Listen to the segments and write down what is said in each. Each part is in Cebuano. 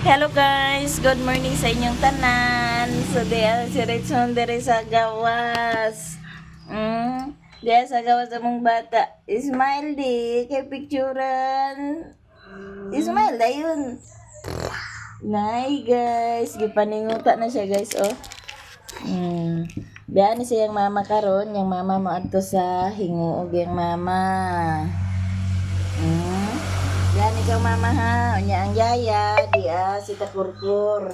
Hello guys, good morning sa inyong tanan. So diya si Richmond diri sa gawas. Diya sa gawas among bata. Smile di kay picturean. Smile dayon. Nay guys, gipaninguta na siya guys oh. Biya ni siyang mama karon, yang mama mo adto sa hinguog yang mama. Yan ikaw mama ha. Unya ang yaya, di ah, si Takurkur.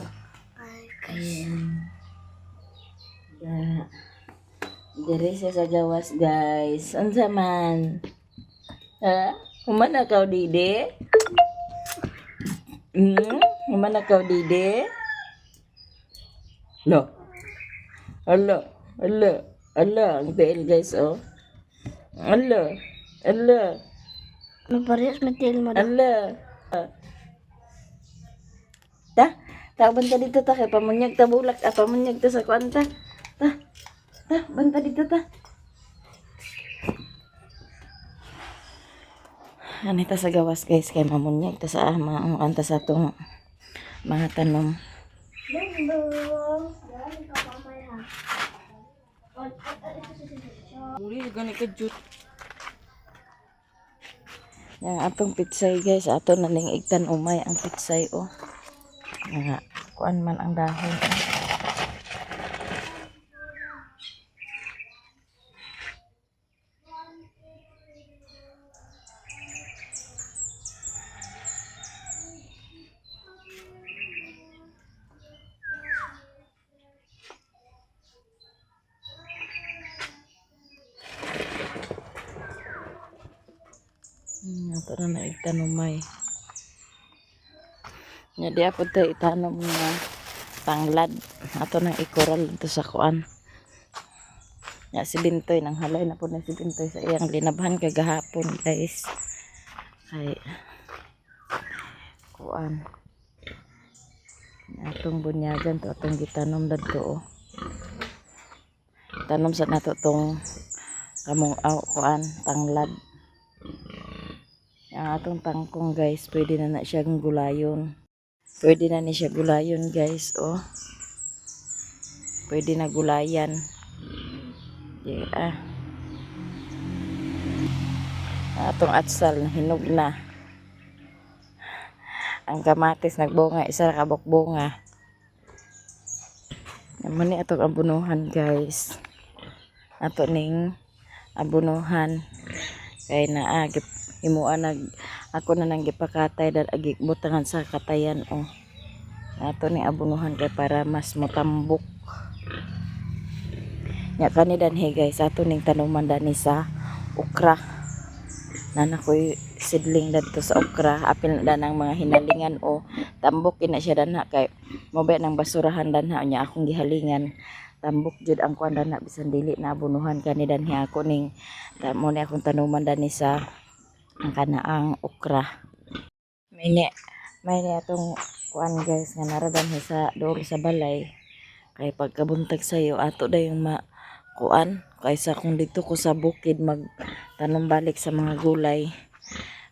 Ayan. Da. Diri siya sa gawas guys. Unsa man? Ha? Human na kaw dide? Human na kaw dide? Lo. Ala, ala, ala. Ang tiil guys oh. Ala, ala. Maparehas matil mo. Ala. Ta, ta banta dito ta kay pamunyag ta bulak, ah, pamunyag ta sa kuan ta. Ta. Ta, banta dito ta. Ani ta sa gawas guys kay mamunyag ta sa mga kanta sa atong mga tanom. Uli gani ka jut. Yang atong pitsay guys, ato na ning igtan umay ang pitsay oh. Nga kuan man ang dahon. Ato na naigtan umay. Nya di apod tayo itanom nga tanglad. Ato nang ikural dito sa kuan. Nya si Bintoy nang halay na po na si Bintoy sa iyang linabhan kagahapon guys. Kay kuan. Atong bunyagan to atong gitanom dadto oh. Tanom sa nato tong kamong aw kuan tanglad. Ang atong tangkong guys, pwede na na siyang gulayon. Pwede na ni siya gulayon guys, oh. Pwede na gulayan. Yeah. Atong atsal hinog na. Ang kamatis nagbunga, isa ra ka bunga. Naman ni atong abunuhan guys. Ato ning abunuhan kay naa himua nag ako na nang gipakatay dal agi butangan sa katayan oh. Ato ning abunuhan kay para mas motambok. Nya kani danhi guys, ato ning tanuman dani sa okra. Nana ko'y sidling dadto sa okra, apil na danang mga hinalingan o tambok kina siya danha kay mo ba nang basurahan danha nya akong gihalingan. Tambok jud ang kuan danha bisan dili na abunuhan kani danhi ako ning mo ni akong tanuman dani sa ang kanaang okra. May ni may ni atong kuan guys nga nara danhi sa duol sa balay kay pagkabuntag sayo ato dayong ma kuan kaysa kung dito ko sa bukid mag tanom balik sa mga gulay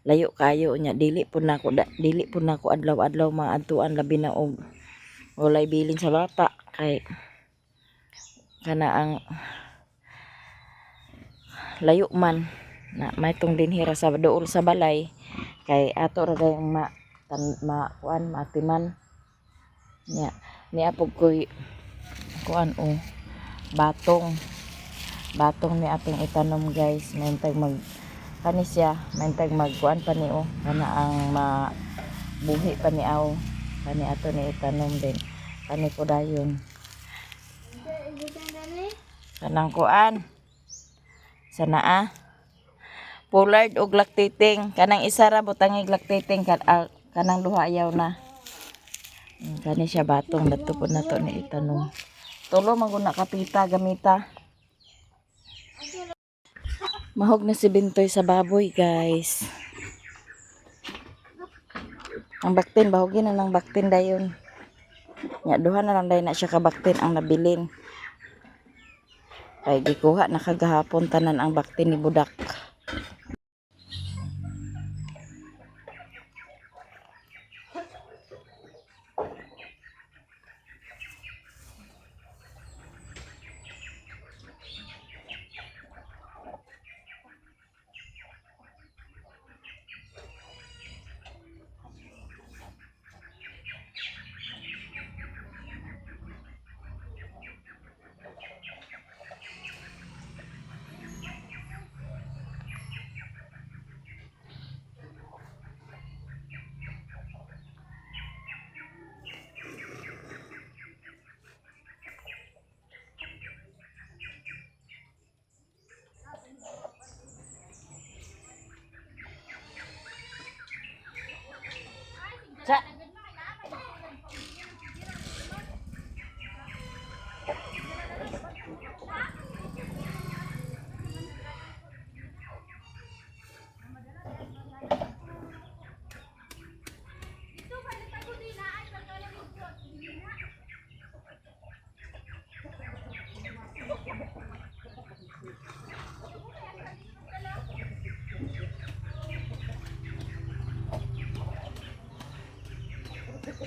layo kayo nya dili pud nako dili pud nako adlaw-adlaw maadtuan labi na og walay bilin sa bata kay kana ang layo man na may tong dinhira sa duol sa balay kay ato ra dayong ma tan, ma kuan maatiman nya niapog koy kuan o batong batong ni atong itanom guys maintag mag kani siya maintag mag kuan pa ni o kana ang mabuhi pa ni aw kani ato ni itanom din kani ko dayon kanang kuan sana ah Pollard og lactating kanang isa ra butangig lactating kan ah, kanang duha ayaw na. Kani siya batong dato po na to ni itanom tulo man gud na kapita gamita. Mahog na si Bintoy sa baboy guys. Ang baktin bahugin na ng baktin dayon. Nya duha na lang dayon na siya ka baktin ang nabilin kay gikuha na kagahapon tanan ang baktin ni Budak. Upo.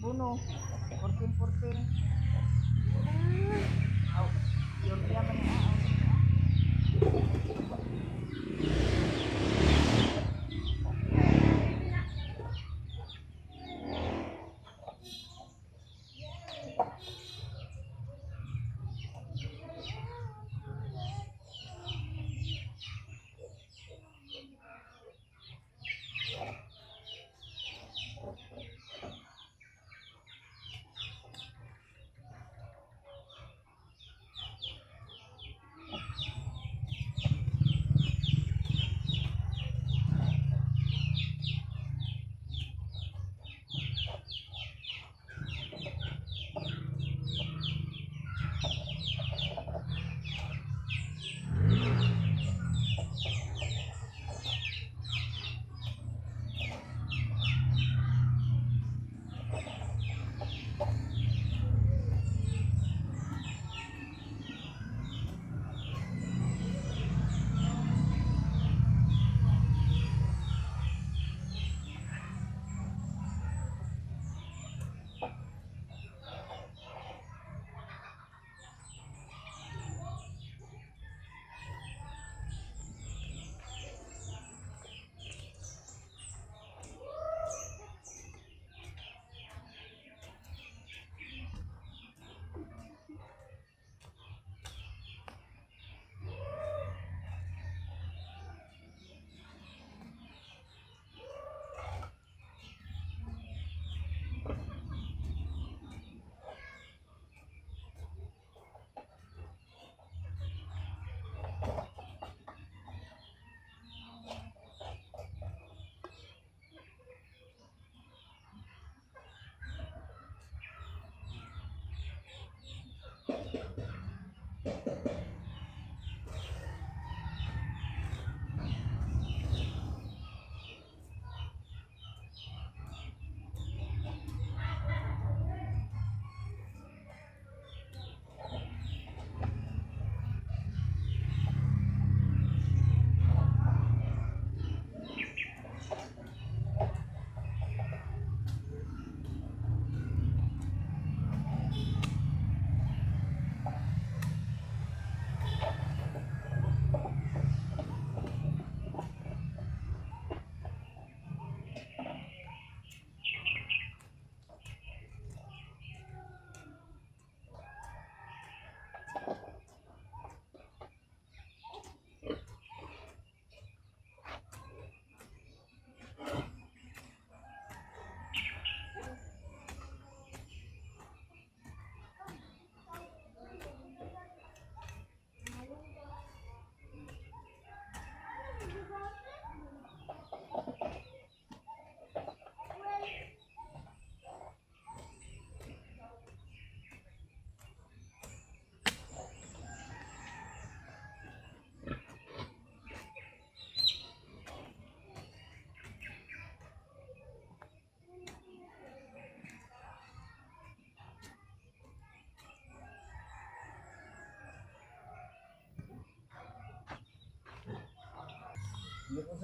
Buno. 14 14. Aw, yun kaya man niya.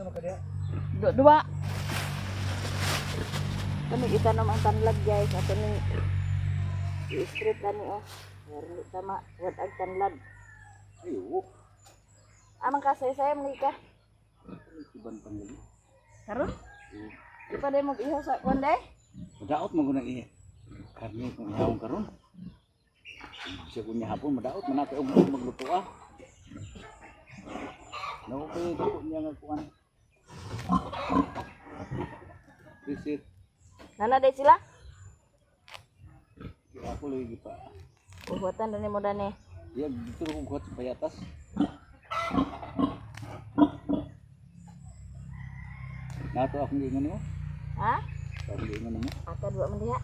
Sa makadiya. Dua. Kami itanom ang tanlad, guys. Ato ni i-straight ani oh. Pero di tama, wad ag tanlad. Ay, oo. Amang kasay-say mo ka. Iban pang lagi. Karon? Di pa day mo ihaw sa kuan day? Madaot man ko nang iya. Karne kung ihawon karon. Siya kung hapon madaot man ako og magluto ah. Naku kayo dako niya nga kuan. Visit. Nana day sila? Kaya ako lagi pa. Uhuatan dani mo dani. Iya, dito ko kuhat sa payatas. Nato akong giingon nimo? Ha? Akong giingon nimo? Ata dua man diha.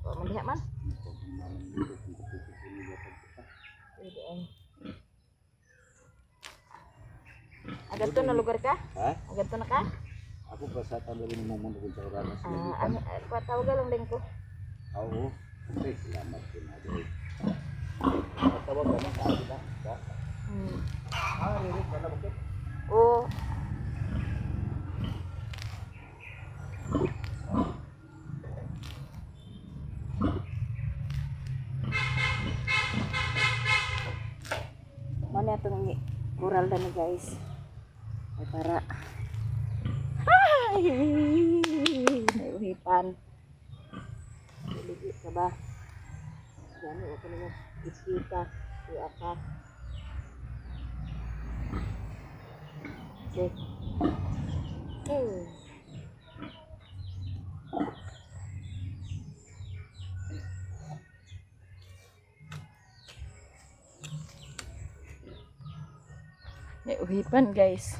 Dua man diha man. Pwede ay. Agad to na lugar ka? Ha? Agad to na ka? Ako pa sa tan lagi nimo mo kung sa oras Ah, lagi. ano, patawagan lang din ko. Oo. Okay, salamat po na doy. Patawag ka na sa akin ba? Ah, riri ka na bakit? Oo. Muna itong kural na ni guys. Ay para. Ay! May uhipan. Ligi ka ba? Gani, ako naman. Ikita. Iya ka. Okay. Okay. May uhipan, guys.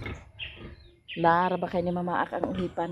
Lara ba kayo ni Mama Ak ang uhipan?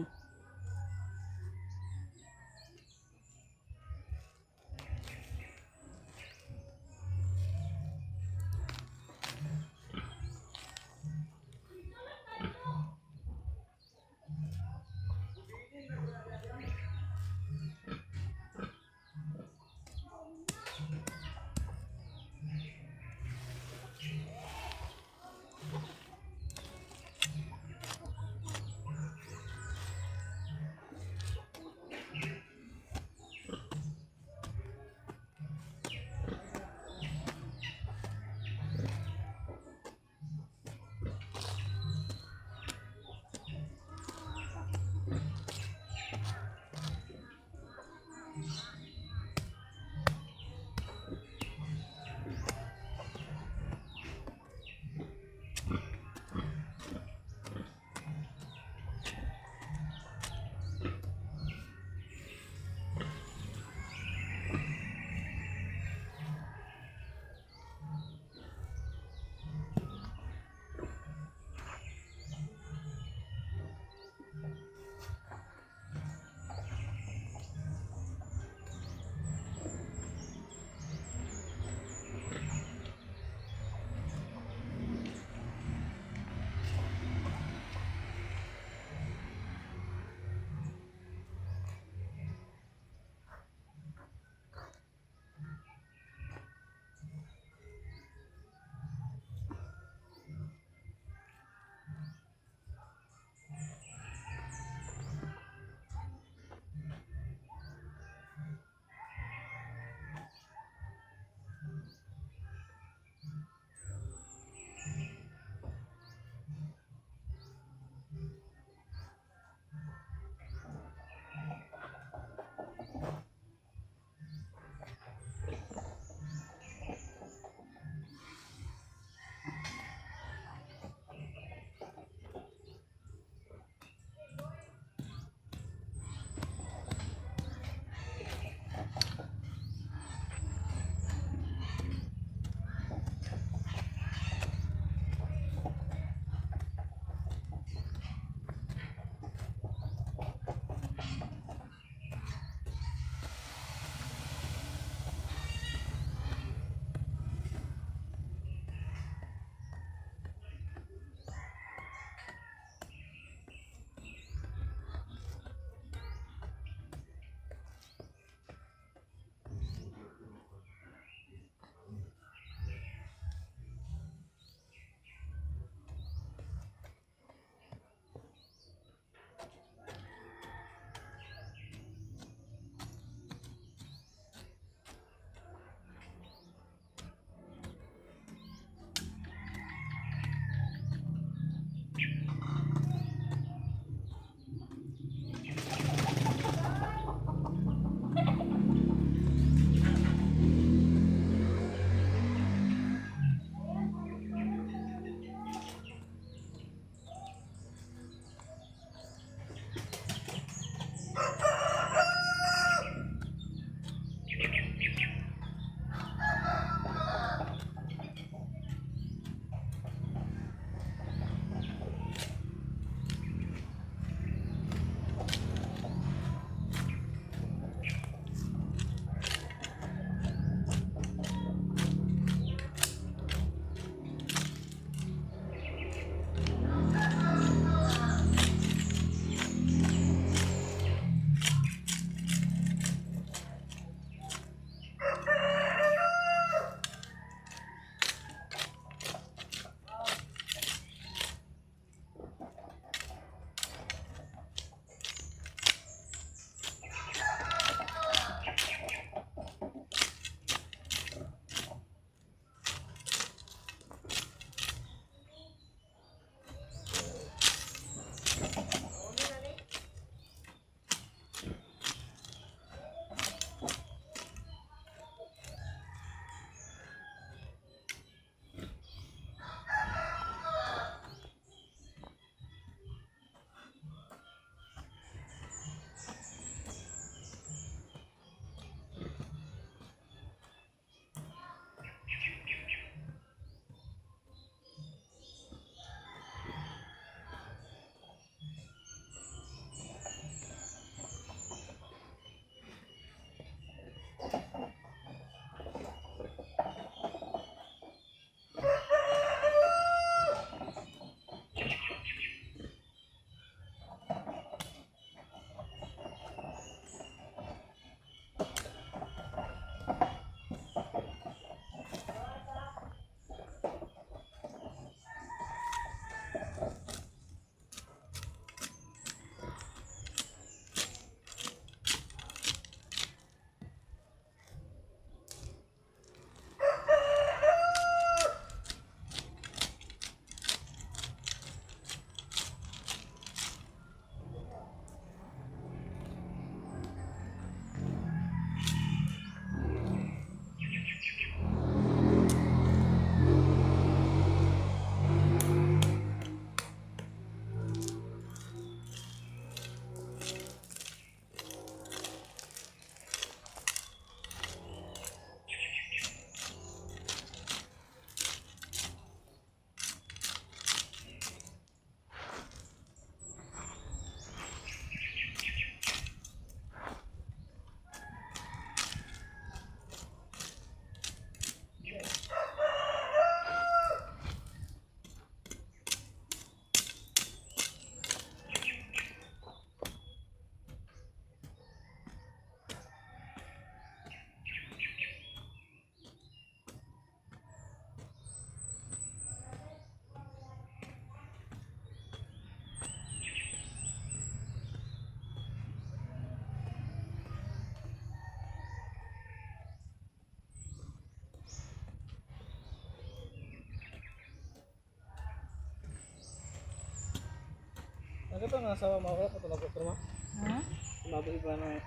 Ito na sa mga wala pa tulog ko ma. Ha? Mabay pa na.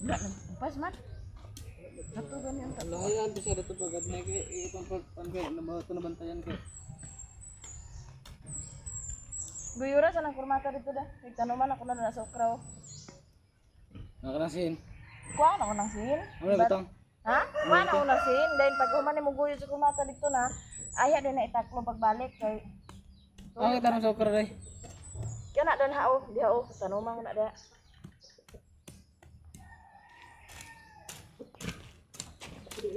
Wala, nagpas man. Ato gani ang talo. Lahayan to siya dito pagad na kay itong pag na mga ito nabantayan kay. Guyura sa nang kurmata dito da. Nagtanuman ako na na sa okra. Oh. Nakanasin. Kuha na ko ng sin. Ano na bitong? Ha? Kuha na ko ng sin. Dahil pag human mo guyo sa kurmata dito na, aya din na itaklo pagbalik kay Ang itanong sa okra day. Kana dan ha oh, diha oh, tanuman ko na da.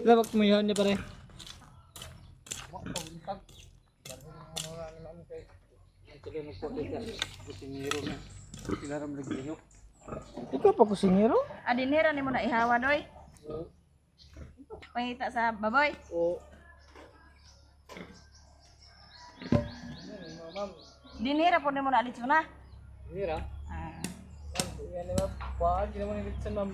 Labak mo yan niya pare. Ikaw pa kusinero? Ah, dinhira nimo na ihawa doy. Pangita sa baboy. Oo. Dinhira po nimo na alitsuna. Mira. Ah. Yan na ma'am. Kuhaan, ginawa ni Litsan ma'am.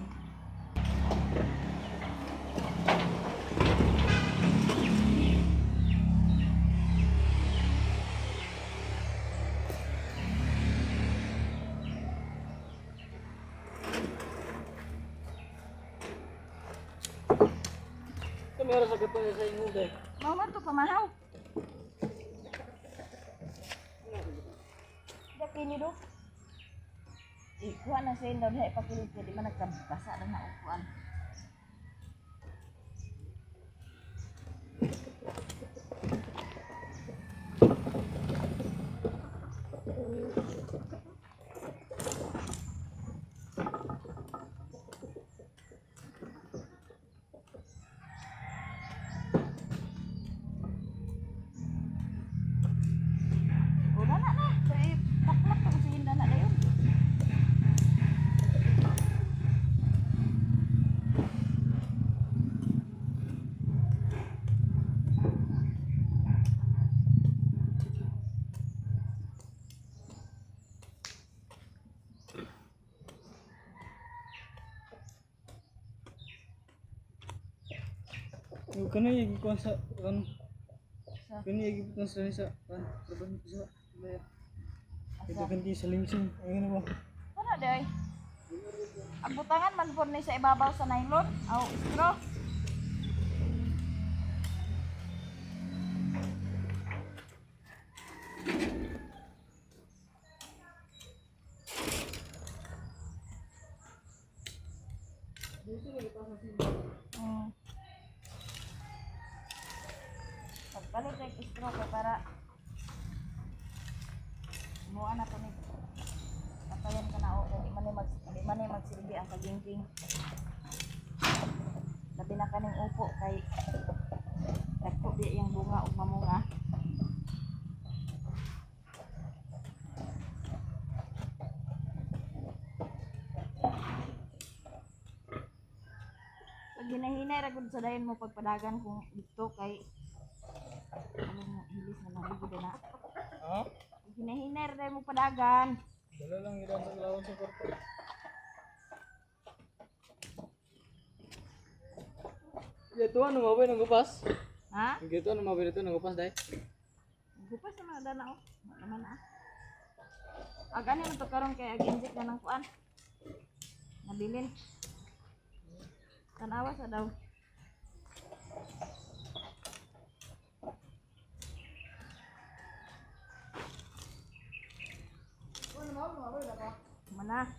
Ito meron sa kapo sa inyo eh. Mao man to pamahaw. Da pini do. Ikuha na sa daw diha ipakilit kay di man nagkabasa na na upuan. Una na na. Kay taklak pa kasi na na dayon. Yung kanay gikuan sa kan. Sa? Kanay gikuan sa sa kan. Trabaho sa laya. Ito kanti sa limsin. Ayun na ba? Wala day. Ang butangan man po ni sa ibabaw sa nylon aw straw. Pagpalit kay straw kay para Muha na to ni patayan ka na o kay di man ni magsilbi ang kagingging. Labi na kaning upo kay dagko di iyang bunga ug mamunga. Pag hinahinay ra gud sa dayon mo pagpadagan kung dito kay ano mo hilis na maligid na. Ha? Pag hinahinay ra dayon mo padagan. Dala lang ilan sa kalawang sa kwarto. Ito ano mabay nang gupas? Ha? Ito ano mabay dito nang gupas dai. Gupas sa mga dana oh. Wala naman ah. Ag ano na to karon kay ag inject na ng kuan. Nabilin. Tanawa sa daw. Mana?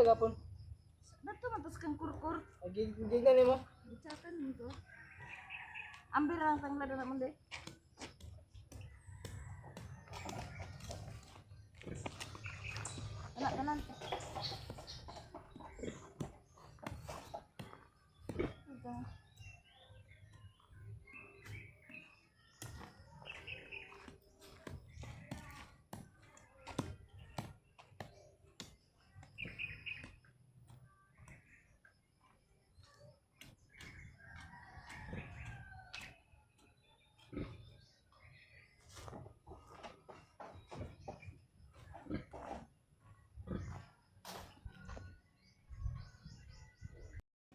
gapon. Dato man tos kang kurkur. Gigan nimo. Gitsatan nito. Ambir ang tanglad na mo de. Anak kanan. Ito.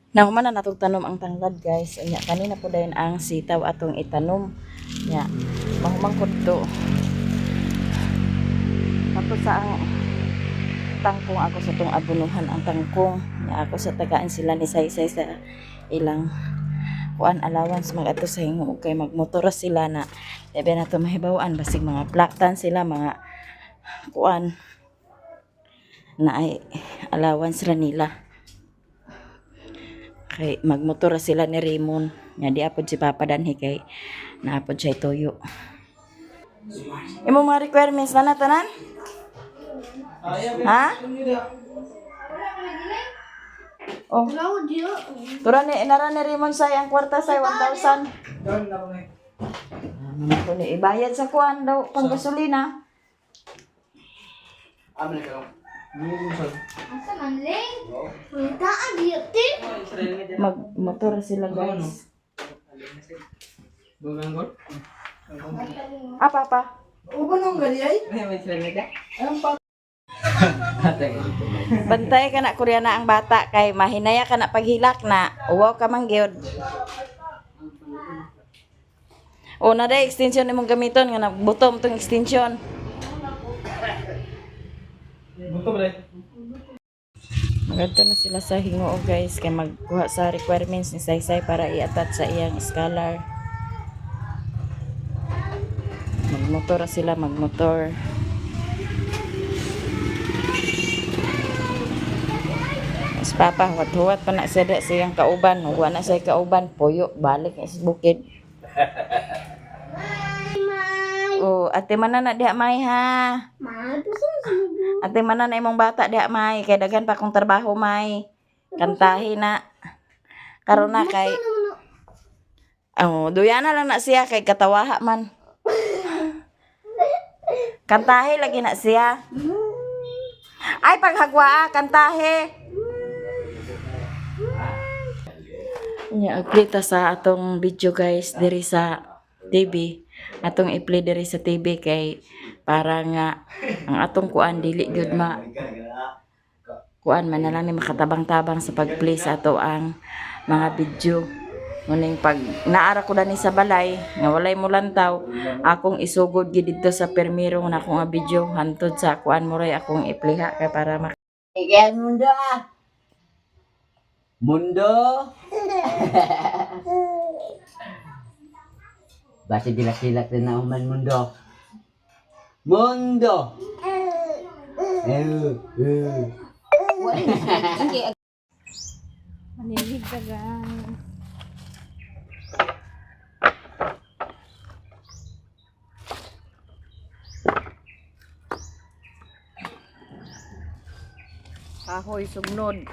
Nahuman na natong tanom ang tanglad, guys. Unya kanina po dayon ang sitaw atong itanom. Nya mahumang to. Tapos sa ang tangkong ako sa tong abunuhan ang tangkong. Nya ako sa tagaan sila ni Saysay sa ilang kuan allowance mag-adto sa hingo kay magmotor ra sila na labi na to mahibaw-an basig mga plaktan sila mga kuan na ay allowance ra nila kay magmotor ra sila ni Raymond nga di apod si Papa danhi kay naapod siya tuyo. Imo mga requirements na tanan? Ha? Oh. Tura ni nara ni Raymond say ang kwarta say 1,000. Doon na ko ngayon. Ano ni ibayad sa kuan daw pang gasolina. Amin ka lang. Asa man ling? Wala ang beauty. Magmotor ra sila, guys. Bukan gol. Ah, Papa. Uban ang gali ay. May Israel ka? Anong pa? Bantay ka na Koreana ang bata kay mahinaya ka na paghilak na uwaw ka man gyud. O na day extension imong gamiton nga nagbutom tong extension. Buto ba dai? Magadto na sila sa Hinguo, guys, kay magkuha sa requirements ni Saysay para i-attach sa iyang scholar. Magmotor ra sila, magmotor. Mas papa, huwat-huwat pa na siya da sa iyang kauban. Huwa na siya kauban, puyo, balik na sa bukid. Oh, ate mana na diha may ha. Ma, puso sa Ate mana na imong bata diha may kay daghan pa akong trabaho may. Kantahi na. Karon na kay Oh, duya na lang na siya kay katawaha man. Kantahi lagi na siya. Ay paghagwa kantahi. Nya agree ta sa atong video, guys, diri sa TV. Atong i-play diri sa TV kay para nga ang atong kuan dili gyud ma kuan man na lang ni makatabang-tabang sa pag-play sa ato ang mga video. Muning pag naara ko dani sa balay nga walay mulantaw, akong isugod gid didto sa permiro na akong nga video hantod sa kuan mo ray akong i-playha kay para mak Kaya mundo ah. Mundo. Basta dilak-dilak din na uman mundo. Mundo. Eh, eh. Manilig ka, guys. Kahoy sugnod.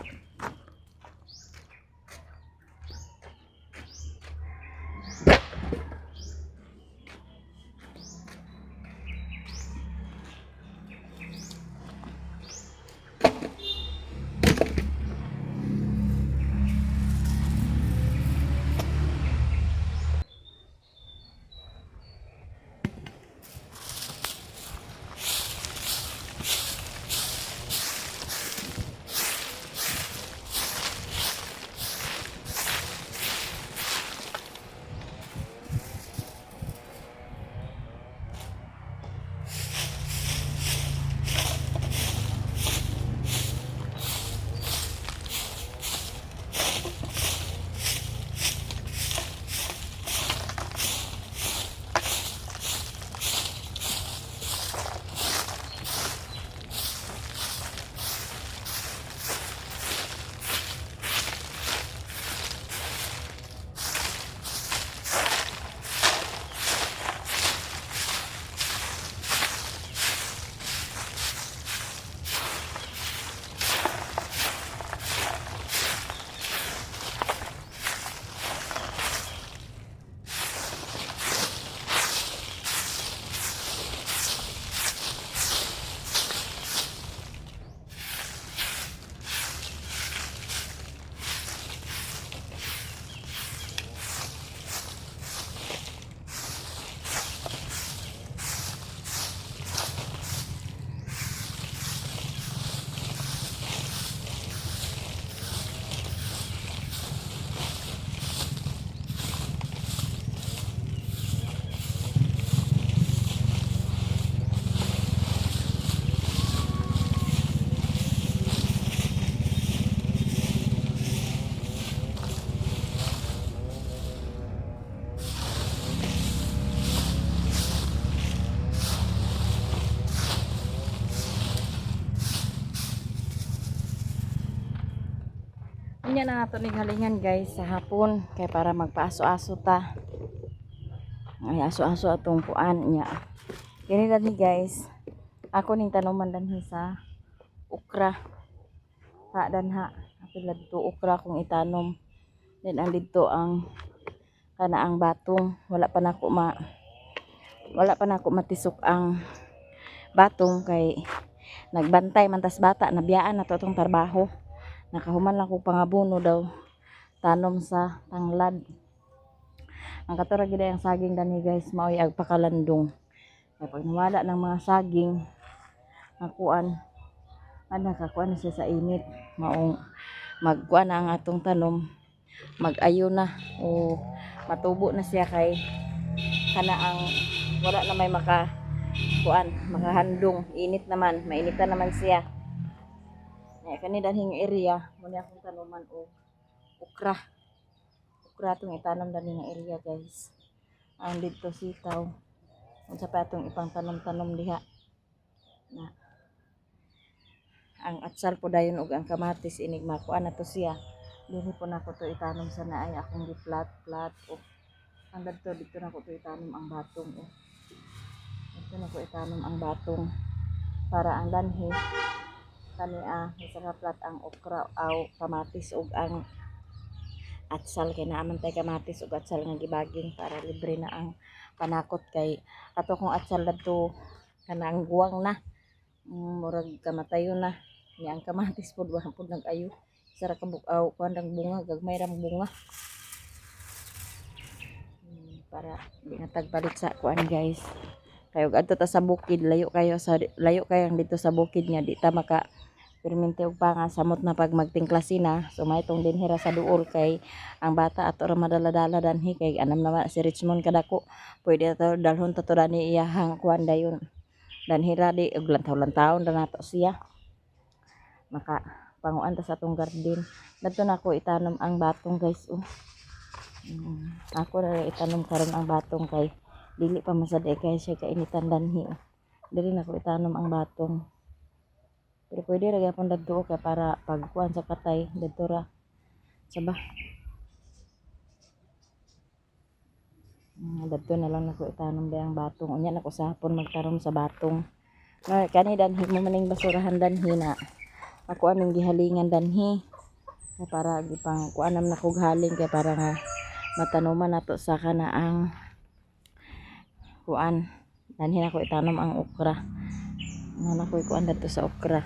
Unya na nato ni halingan, guys, sa hapon kay para magpaaso-aso ta. Ay, aso-aso atong kuan nya. Kini dani, guys. Ako ning tanuman danhi sa okra. Ha danha. Ako ladto okra kung itanom. Then ang didto ang kana ang batong, wala pa nako matisok ang batong kay nagbantay man tas bata, nabiyaan na to atong trabaho. Nakahuman lang ko pangabuno daw, tanom sa tanglad. Ang katura gid ang saging dani, guys, maoy ag pakalandong. Kay pag nawala ng mga saging, nakuan ana nakakuan na siya sa init, maong magkuan na ang atong tanom, mag-ayo na o matubo na siya kay kana ang wala na may maka kuan makahandong, init naman, mainitan naman siya. Kaya kani danhing area mo ni akong tanuman og okra. Okra atong itanom dani nga area, guys. Ang didto sitaw, unsa pa atong ipang tanom-tanom diha na ang atsal po dayon ug ang kamatis, inig makuan na to siya. Dinhi po nako to itanom sa naay akong gi-plat plat o ang dadto dito nako to itanom ang batong o. Dito nako itanom ang batong para ang danhi kani isa ka plat ang okra aw kamatis ug ang atsal kay naa man tay kamatis ug atsal nga gibaging para libre na ang panakot kay ato kong atsal dadto kanang guwang na. Murag kamatayo na ni ang kamatis pod, wa pod nag-ayo, isa ra ka bukaw kuan ang bunga, gagmay ra ang bunga. Para di na tagpalit sa kuan, guys, kayo adto ta sa bukid, layo kayo ang dito sa bukid nga di ta maka permente og panga, samot na pag magtingklasi na. So may itong dinhira sa duol kay ang bata ato ra madala-dala danhi kay anam naman si Richmond kadako, pwede ato dalhon ta to dani iyahang kuan dayon danhira di og lantaw-lantawon ra nato siya, maka panguan ta sa atong garden. Dadto na ako itanom ang batong, guys, oh. Ako na itanom karon ang batong kay dili pa masad eh kay siya kainitan danhi, oh. Dili na ko itanom ang batong. Pero pwede ra gyapon dadto kay para pagkuan sa katay dadto ra. Saba. Dadto na lang nako itanom ang batong. Unya nako sa hapon magtanom sa batong. No, kani danhi mo maning basurahan danhi na. Ako anong gihalingan danhi. Nga para gipang kuanam na kog haling kay para nga matanuman nato sa kana ang kuan. Danhi nako itanom ang okra. Nga nako ikuan dadto sa okra.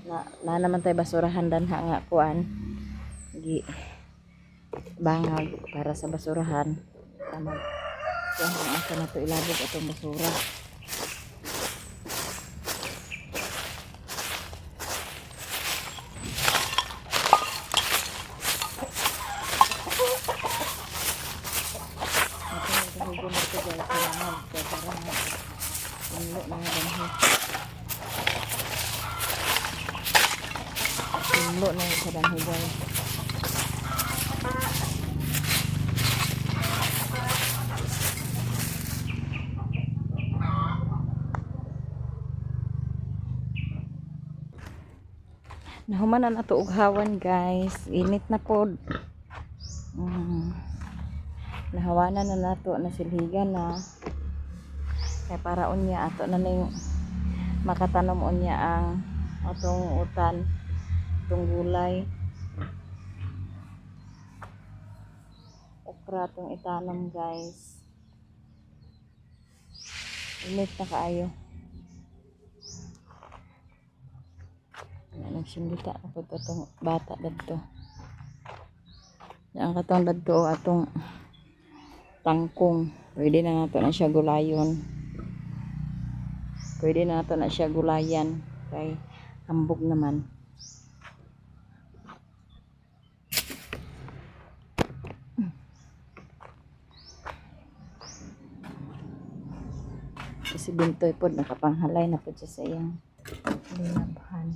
Na, na naman tay basurahan danha nga kuan. Gi bangag para sa basurahan. Tama. Kuan kung asa na to ilabog atong basura. Ito nagkahugo na ito, guys. Salamat. Kaya para nga Tunlo na nga danhi. Tunlo na sa danhi, guys. Nahuman na nato og hawan, guys. Init na pod. Nahawanan na nato, nasilhigan na. Kaya para unya ato na ning makatanom unya ang atong utan, atong gulay. Okra atong itanom, guys. Init na kaayo. Ano, nagsindita na po atong bata dadto. Ang katong dadto atong tangkong. Pwede na nato na siya gulayon. Pwede na nato na siya gulayan kay hambog naman. Kasi bintoy pod nakapanghalay na pod siya sa iyang linabhan.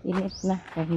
Init na kay